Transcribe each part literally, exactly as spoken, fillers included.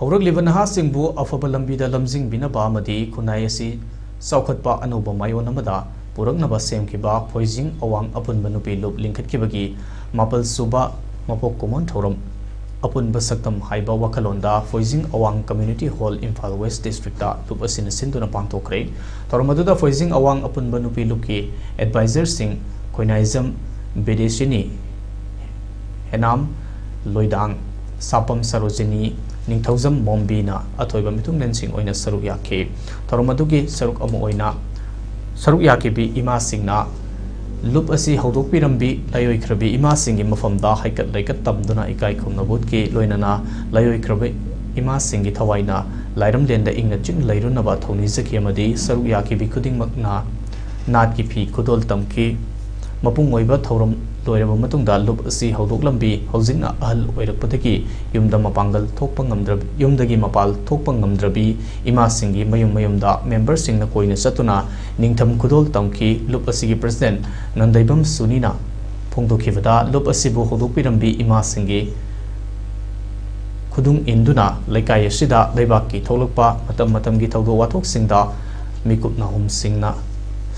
ꯍꯧꯔꯛꯂꯤꯕ ꯅꯍꯥꯁꯤꯡꯕꯨ ꯑꯐꯕ ꯂꯝꯕꯤꯗ ꯂꯝꯖꯤꯡꯕꯤꯅꯕ ꯑꯃꯗꯤ ꯈꯨꯟꯅꯥꯏ ꯑꯁꯤ ꯆꯥꯎꯈꯠꯄ ꯑꯅꯧꯕ ꯃꯥꯏꯑꯣꯟ ꯑꯃꯗ ꯄꯨꯔꯛꯅꯕ ꯁꯦꯝꯈꯤꯕ ꯐꯣꯏꯖꯤꯡ ꯑꯋꯥꯡ ꯑꯄꯨꯟꯕ ꯅꯨꯄꯤ ꯂꯨꯞ ꯂꯤꯡꯈꯠꯈꯤꯕꯒꯤ ꯃꯥꯄꯜ ꯁꯨꯕ ꯃꯄꯣꯛ ꯀꯨꯝꯑꯣꯟ ꯊꯧꯔꯝ ꯑꯄꯨꯟꯕ ꯁꯛꯇꯝ ꯍꯥꯏꯕ ꯋꯥꯈꯜꯂꯣꯟꯗ ꯐꯣꯏꯖꯤꯡ ꯑꯋꯥꯡ Community Hall, Imphal West District ꯇ ꯂꯨꯞ ꯑꯁꯤꯅ ꯁꯤꯟꯗꯨꯅ ꯄꯥꯡꯊꯣꯛꯈ꯭ꯔꯦ꯫ ꯊꯧꯔꯝ ꯑꯗꯨꯗ ꯐꯣꯏꯖꯤꯡ ꯑꯋꯥꯡ ꯑꯄꯨꯟꯕ ꯅꯨꯄꯤ ꯂꯨꯞꯀꯤ advisorꯁꯤꯡ ꯈꯣꯏꯅꯥꯏꯖꯝ ꯕꯤꯗꯦꯁꯤꯅꯤ, ꯍꯦꯅꯥꯝ ꯂꯣꯏꯗꯥꯡ, ꯁꯥꯄꯝ ꯁꯔꯣꯖꯤꯅꯤ, ꯅꯤꯡꯊꯧꯖꯝ ꯃꯣꯝꯕꯤꯅ ꯑꯊꯣꯏꯕ ꯃꯤꯊꯨꯡꯂꯦꯟꯁꯤꯡ ꯑꯣꯏꯅ ꯁꯔꯨꯛ ꯌꯥꯈꯤ꯫ ꯊꯧꯔꯝ ꯑꯗꯨꯒꯤ ꯁꯔꯨꯛ ꯑꯃ ꯑꯣꯏꯅ ꯁꯔꯨꯛ ꯌꯥꯈꯤꯕꯤ ꯏꯃꯥꯁꯤꯡꯅ ꯂꯨꯞ ꯑꯁꯤ ꯍꯧꯗꯣꯛꯄꯤꯔꯝꯕꯤ ꯂꯥꯏꯑꯣꯏꯈ꯭ꯔꯕꯤ ꯏꯃꯥꯁꯤꯡꯒꯤ ꯃꯐꯝꯗ ꯍꯩꯀꯠ ꯂꯩꯀꯠ ꯇꯝꯗꯨꯅ ꯏꯀꯥꯏ ꯈꯨꯝꯅꯕ ꯎꯠꯈꯤ꯫ ꯂꯣꯏꯅꯅ ꯂꯥꯏꯑꯣꯏꯈ꯭ꯔꯕ ꯏꯃꯥꯁꯤꯡꯒꯤ ꯊꯋꯥꯏꯅ ꯂꯥꯏꯔꯝꯂꯦꯟꯗ ꯏꯪꯅ ꯆꯤꯛꯅ ꯂꯩꯔꯨꯅꯕ ꯊꯧꯅꯤꯖꯈꯤ ꯑꯃꯗꯤ ꯁꯔꯨꯛ ꯌꯥꯈꯤꯕꯤ ꯈꯨꯗꯤꯡꯃꯛꯅ ꯅꯥꯠꯀꯤ ꯐꯤ ꯈꯨꯗꯣꯜ ꯇꯝꯈꯤ꯫ ꯃꯄꯨꯡ ꯑꯣꯏꯕ ꯊꯧꯔꯝ ꯂꯣꯏꯔꯕ ꯃꯇꯨꯡꯗ ꯂꯨꯞ ꯑꯁꯤ ꯍꯧꯗꯣꯛꯂꯝꯕꯤ ꯍꯧꯖꯤꯛꯅ ꯑꯍꯜ ꯑꯣꯏꯔꯛꯄꯗꯒꯤ ꯌꯨꯝꯗ ꯃꯄꯥꯡꯒꯜ ꯊꯣꯛꯄ ꯉꯝꯗ꯭ꯔꯕꯤ, ꯌꯨꯝꯗꯒꯤ ꯃꯄꯥꯜ ꯊꯣꯛꯄ ꯉꯝꯗ꯭ꯔꯕꯤ ꯏꯃꯥꯁꯤꯡꯒꯤ ꯃꯌꯨꯝ ꯃꯌꯨꯝꯗ memberꯁꯤꯡꯅ ꯀꯣꯏꯅ ꯆꯠꯇꯨꯅ ꯅꯤꯡꯊꯝ ꯈꯨꯗꯣꯜ ꯇꯝꯈꯤ꯫ ꯂꯨꯞ ꯑꯁꯤꯒꯤ president ꯅꯟꯗꯩꯕꯝ ꯁꯨꯅꯤꯅ ꯐꯣꯡꯗꯣꯛꯈꯤꯕꯗ, ꯂꯨꯞ ꯑꯁꯤꯕꯨ ꯍꯧꯗꯣꯛꯄꯤꯔꯝꯕꯤ ꯏꯃꯥꯁꯤꯡꯒꯤ ꯈꯨꯗꯨꯡ ꯏꯟꯗꯨꯅ ꯂꯩꯀꯥꯏ ꯑꯁꯤꯗ ꯂꯩꯕꯥꯛꯀꯤ ꯊꯣꯛꯂꯛꯄ ꯃꯇꯝ ꯃꯇꯝꯒꯤ ꯊꯧꯗꯣꯛ ꯋꯥꯊꯣꯛꯁꯤꯡꯗ ꯃꯤꯀꯨꯞ ꯅꯥꯍꯨꯝꯁꯤꯡꯅ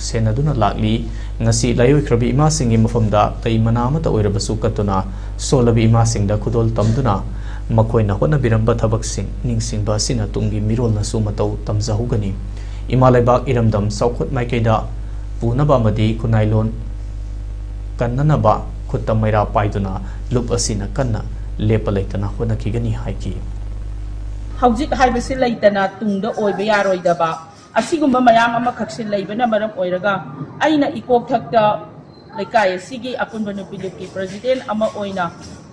ꯁꯦꯟꯅꯗꯨꯅ ꯂꯥꯛꯂꯤ꯫ ꯉꯁꯤ ꯂꯥꯏꯑꯣꯏꯈ꯭ꯔꯕꯤ ꯏꯃꯥꯁꯤꯡꯒꯤ ꯃꯐꯝꯗ ꯂꯩ ꯃꯅꯥ ꯑꯃꯠꯇ ꯑꯣꯏꯔꯕꯁꯨ ꯀꯠꯇꯨꯅ ꯁꯣꯜꯂꯕꯤ ꯏꯃꯥꯁꯤꯡꯗ ꯈꯨꯗꯣꯜ ꯇꯝꯗꯨꯅ ꯃꯈꯣꯏꯅ ꯍꯣꯠꯅꯕꯤꯔꯝꯕ ꯊꯕꯛꯁꯤꯡ ꯅꯤꯡꯁꯤꯡꯕ ꯑꯁꯤꯅ ꯇꯨꯡꯒꯤ ꯃꯤꯔꯣꯜꯅꯁꯨ ꯃꯇꯧ ꯇꯝꯖꯍꯧꯒꯅꯤ꯫ ꯏꯃꯥ ꯂꯩꯕꯥꯛ ꯏꯔꯝꯗꯝ ꯆꯥꯎꯈꯠ ꯃꯥꯏꯀꯩꯗ ꯄꯨꯅꯕ ꯑꯃꯗꯤ ꯈꯨꯟꯅꯥꯏꯂꯣꯟ ꯀꯟꯅꯅꯕ ꯈꯨꯠꯇ ꯃꯩꯔꯥ ꯄꯥꯏꯗꯨꯅ ꯂꯨꯞ ꯑꯁꯤꯅ ꯀꯟꯅ ꯂꯦꯞꯄ ꯂꯩꯇꯅ ꯍꯣꯠꯅꯈꯤꯒꯅꯤ ꯍꯥꯏꯈꯤ꯫ ꯍꯧꯖꯤꯛ ꯍꯥꯏꯕꯁꯤ ꯂꯩꯇꯅ ꯇꯨꯡꯗ ꯑꯣꯏꯕ ꯌꯥꯔꯣꯏꯗꯕ ꯑꯁꯤꯒꯨꯝꯕ ꯃꯌꯥꯝ ꯑꯃꯈꯛꯁꯦ ꯂꯩꯕꯅ ꯃꯔꯝ ꯑꯣꯏꯔꯒ ꯑꯩꯅ ꯏꯀꯣꯛꯊꯛꯇ ꯂꯩꯀꯥꯏ ꯑꯁꯤꯒꯤ ꯑꯄꯨꯟꯕ ꯅꯨꯄꯤ ꯂꯨꯞꯀꯤ president ꯑꯃ ꯑꯣꯏꯅ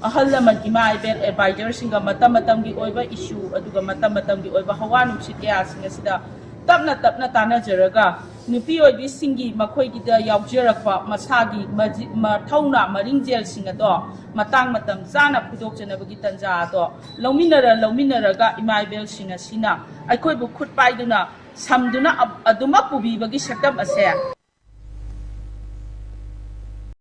ꯑꯍꯜ ꯂꯃꯟ ꯏꯃꯥ ꯏꯕꯦꯜ advisorꯁꯤꯡꯒ ꯃꯇꯝ ꯃꯇꯝꯒꯤ ꯑꯣꯏꯕ issue ꯑꯗꯨꯒ ꯃꯇꯝ ꯃꯇꯝꯒꯤ ꯑꯣꯏꯕ ꯍꯋꯥ ꯅꯨꯡꯁꯤꯠ ꯀꯌꯥꯁꯤꯡ ꯑꯁꯤꯗ ꯇꯞꯅ ꯇꯞꯅ ꯇꯥꯟꯅꯖꯔꯒ ꯅꯨꯄꯤ ꯑꯣꯏꯕꯤꯁꯤꯡꯒꯤ ꯃꯈꯣꯏꯒꯤꯗ ꯌꯥꯎꯖꯔꯛꯄ ꯃꯁꯥꯒꯤ ꯃꯖꯤ-, ꯃꯊꯧꯅꯥ ꯃꯔꯤꯡꯖꯦꯜꯁꯤꯡ ꯑꯗꯣ ꯃꯇꯥꯡ ꯃꯇꯝ ꯆꯥꯅ ꯐꯨꯗꯣꯛꯆꯅꯕꯒꯤ ꯇꯟꯖꯥ ꯑꯗꯣ ꯂꯧꯃꯤꯟꯅꯔ ꯂꯧꯃꯤꯟꯅꯔꯒ ꯏꯃꯥ ꯏꯕꯦꯜꯁꯤꯡ ꯑꯁꯤꯅ ꯑꯩꯈꯣꯏꯕꯨ ꯈꯨꯠ ꯄꯥꯏꯗꯨꯅ ꯁꯝꯗꯨꯅ ꯑ-, ꯑꯗꯨꯃꯛ ꯄꯨꯕꯤꯕꯒꯤ ꯁꯛꯇꯝ ꯑꯁꯦ